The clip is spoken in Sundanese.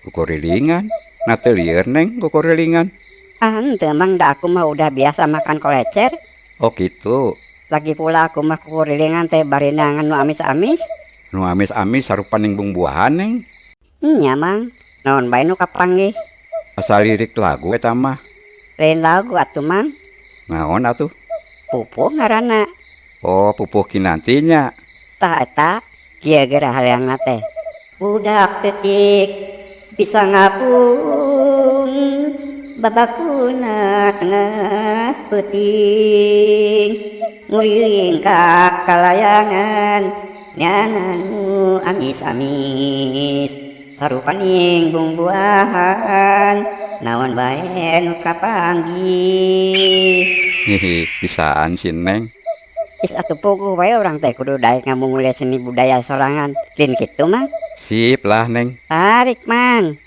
Kukurilingan. Nah, teu lieur, Neng, kukurilingan? Ah, henteu, Mang, da aku mah udah biasa makan kolecer. Oh, gitu. Lagi pula aku mah kukurilingan teh bari neangan nu amis-amis. Nu amis-amis sarupaning bumbuahan, Neng. Nya, Mang, naon bae nu kapanggih. Asa lirik lagu eta mah. Lain lagu atuh, Mang. Naon atuh? Pupuh ngaranna. Oh, pupuh Kinanti nya. Tah eta, kieu geura hariangna teh. Budak leutik bisa ngapung babakuna tengah peuting, nguriling ka kalayangan neangan nu amis-amis sarupaning bumbuahan naon bae nu kapanggih. Hihi, bisaan si Neng. Is atuh puguh wae urang teh kudu daek ngamumule seni budaya sorangan. Lain kitu, Mang? Sip lah, Neng. Tarik, Mang.